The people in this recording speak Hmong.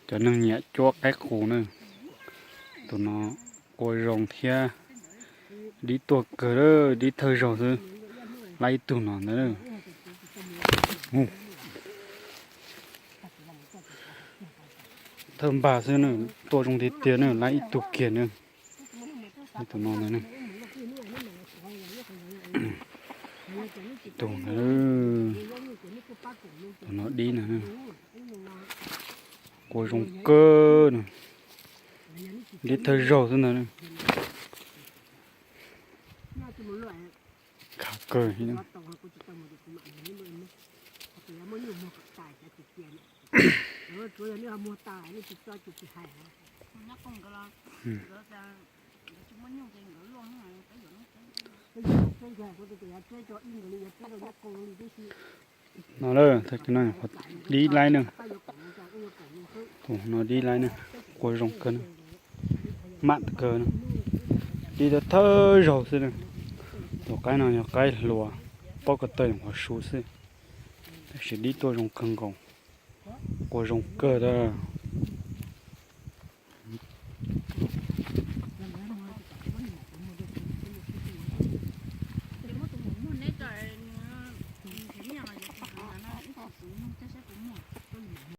Cov neeg nyiam cuab qaib qus na, tus no qua zoo thiab, dib tuaj kawg, dib thawj zaug xwb, laib ib tug no ntag. Thawj npag xwb na, tuaj zoo tiag tiag na, laib ib tug kiag na. Tus no ntag, tus no dib na, qua zoo kawg na, dib thawj zaug xwb ntag. Khav kawg. No, dib laib na, tus no dib laib na, qua zoo kawg na, mam kawg na, dib thawj zaug xwb na. Tus qaib no yog qaib hluas, pob ko taw qhuav su xwb, tab sis dib tuaj zoo kawg nkaus, qua zoo kawg ntag.